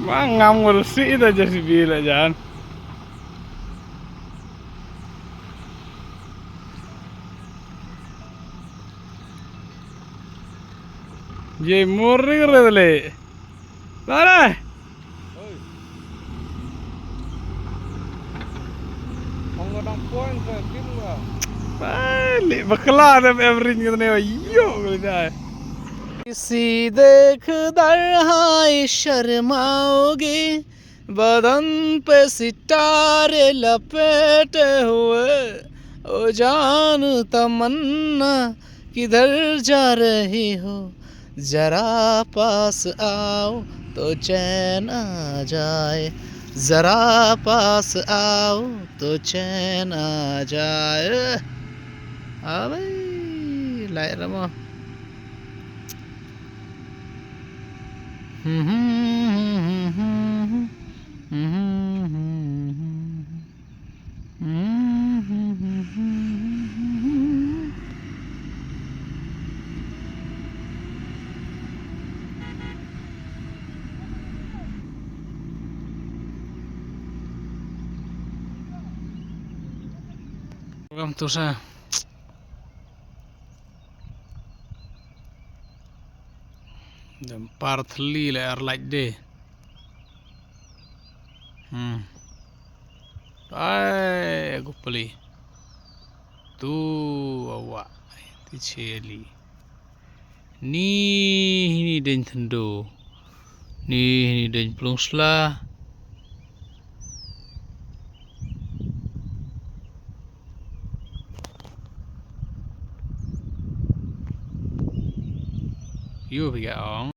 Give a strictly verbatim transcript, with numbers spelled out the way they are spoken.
Ba ngam ngol si ita J C B la jan. Ye morning redle. Tara. Bale bakla dem everything kene yo kali dai. इसी देखदर हाय शर्माओगे, बदन पे सितारे लपेटे हुए, ओ जान तमन्ना किधर जा रही हो, जरा पास आओ तो चैन आ जाए, जरा पास आओ तो चैन आ जाए. Abai, lai rama. Welcome to sa. Dem par thli le ar laj de. Hmm. Ai, aku peli. Tu awak. Ti cheli. Ni, ni den tendo. Ni, ni den plung sla. Yo, biga ong.